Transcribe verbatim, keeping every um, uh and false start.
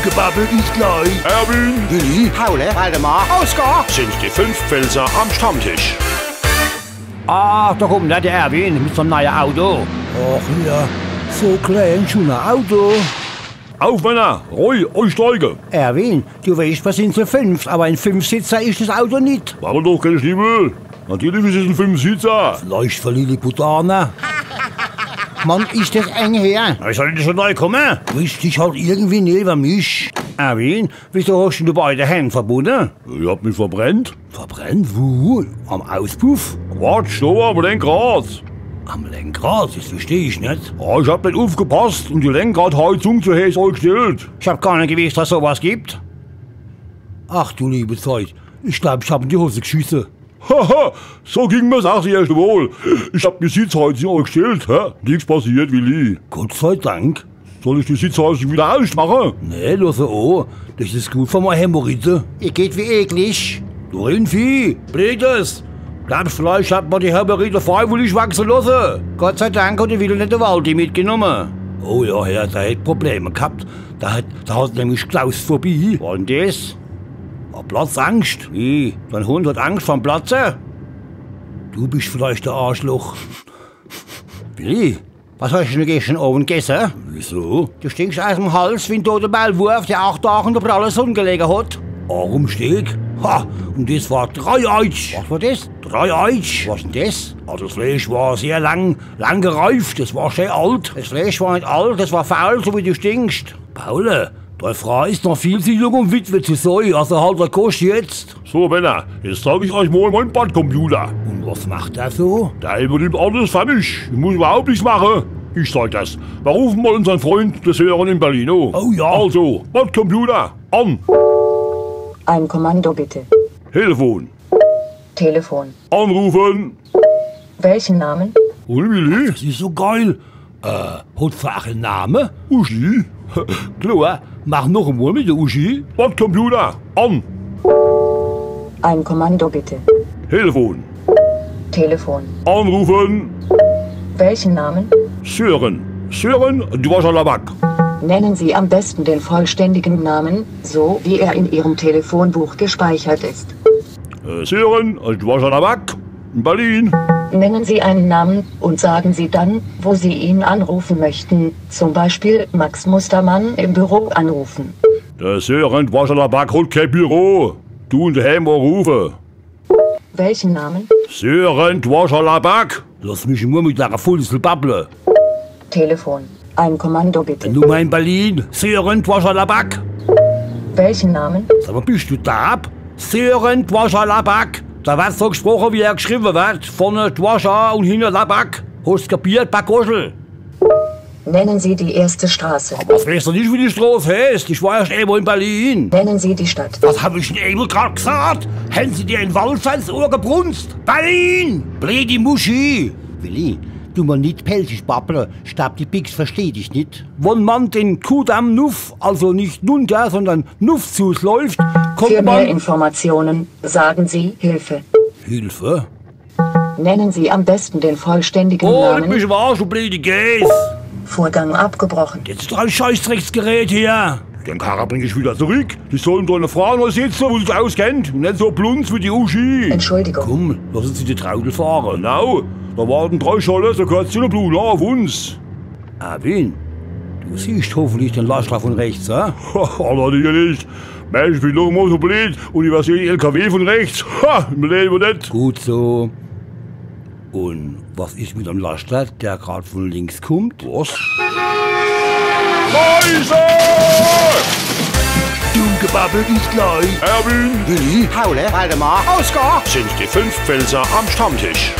Gebabbel is gleich. Erwin, Willi, Paule, Waldemar, Oskar sind die fünf Pfälzer am Stammtisch. Ah, do kummt der, der Erwin mit seim neie Auto. Ach ja, so klä, schun e Auto. Auf, Männer, roi, eisteige. Erwin, du weescht, mer sin zu fünft, awwer en Fünfsitzer is des Auto nit. Mach doch kä Schnibbel. Natürlich is es en Fünfsitzer. Vielleicht für Lilliputaner. Mann, is des eng her. Wie soll ich dann do nei kumme? Riss dich halt irgendwie newe mich. Erwin, wieso hoscht du beide Händ verbunne? Ich hab mich verbrennt. Verbrennt? Wo? Am Auspuff? Quatsch, do am Lenkrad. Am Lenkrad? Des versteh ich net. Ah, ich hab net uffgepasst un die Lenkradheizung zu heeß eigestellt. Ich hab gar net gewisst, dass so was gibt. Ach du liebe Zeit, ich glaab, ich hab in die Hose gschisse. Haha, so ging mer's aach des erschte Mol. Ich hab die Sitzheizung eigestellt, hä? Nix passiert, Willi. Gott sei Dank. Soll ich die Sitzheizung widder ausmache? Nee, loss se o. Des is gut für mei Hämorrhoide. Ihr geht wie eklig. Du Rindvieh, bleedes. Glaabsch vielleicht, hot mer die Hämorrhoide freiwillig wachse losse? Gott sei Dank hot de Willi net de Waldi mitgenumme. Oh ja, ja, der hot Probleme ghabt. Der hot, der hot nämlich Klausphobie. Un des? A Platzangscht. Wie? Dein Hund hot Angscht vorm Platze? Du bischt vielleicht de Arschloch. Willi, was hoscht du gestern Owend gesse? Wieso? Du stinkscht aus'm Hals wie en dote Maulwurf, der acht Daach in de pralle Sunn gelege hot. Aach im Steg? Ha! Un des war Dreieich. Was war des? Dreieich. Was denn des? Also des Fleesch war sehr lang, lang gereift, des war schee alt. Des Fleesch war net alt, des war faul, so wie du stinkscht. Paule, dei Fraa is noch viel zu jung, um Witwe zu sei, also halt de Gosch jetzt. So, Männer, jetzt zeig ich eich mol mein Bordcomputer. Un was macht der so? Der iwwernimmt alles fer mich. Ich muss iwwerhaupt nix mache. Ich zeig des. Mer rufe mol unsern Freund, de Sören in Berlin, o. Oh ja. Also, Bordcomputer, an. Ein Kommando bitte. Telefon. Telefon. Anrufen. Welchen Namen? Un Willi? Des is so geil. Äh, hot se aach en Name? Uschi? Klor, mach noch emol mit de Uschi. Bordcomputer, an. Ein Kommando bitte. Telefon. Telefon. Anrufen. Welchen Namen? Sören. Sören Dwascherlabak. Nennen Sie am besten den vollständigen Namen, so wie er in Ihrem Telefonbuch gespeichert ist. Äh, Sören Dwascherlabak. Berlin. Nennen Sie einen Namen und sagen Sie dann, wo Sie ihn anrufen möchten, zum Beispiel Max Mustermann im Büro anrufen. De Sören Dwascherlabak hot kä Büro. Du dehääm arufe. Welchen Namen? Sören Dwascherlabak. Loss mich mol mit dere Fulzel babble. Telefon. Ein Kommando bitte. Nummer in Berlin. Sören Dwascherlabak. Welchen Namen? Sag mol, bischt du daab? Sören Dwascherlabak. Do werd so gsproche, wie er gschriwwe werd. Vorne Dwascher un hinne Labak. Hoscht kapiert, Backgoschel? Nennen Sie die erste Straße. Was weescht du net, wie die Stroß heeßt? Ich war erscht emol in Berlin. Nennen Sie die Stadt. Was hab ich dann emol grad gsaat? Hän se dir en Walzer ins Ohr gebrunzt? Berlin! Bleedi Muschi! Willi, du mol net pälzisch babble, ich glaab, die Biggs versteht dich net. Wann mer de Kudamm nuff, also net nunner, sondern nuff zuläuft, kommt mer... Für mehr Informationen sagen Sie Hilfe. Hilfe? Nennen Sie am besten den vollständigen Namen. Oh, leck mich am Arsch, du bleedi Gääs! Vorgang abgebrochen. Jetzt is e Scheißdrecksgerät hier. De Karre bring ich widder zurick. Die sollen do e Fraa nei setze, wo sich auskennt. Un net so blunz wie die Uschi. Entschuldigung. Kumm, loss uns die Traudel fahre. Genau. Do warten drei Schorle, so korz in de Bluna, uff uns. Erwin, du siehscht hoffentlich de Laschter vun rechts, hä? Allerdings net. Mensch, ich bin noch mol so bleed un iwwerseh de L K W vun rechts. Ha, im Lewe net. Gut so. Un was is mit dem Laschter, der grad vun links kummt? Was? Mäuse! Dumm gebabbelt is gleich. Erwin, Willi, Paule, Waldemar, Oskar sind die fünf Pfälzer am Stammtisch.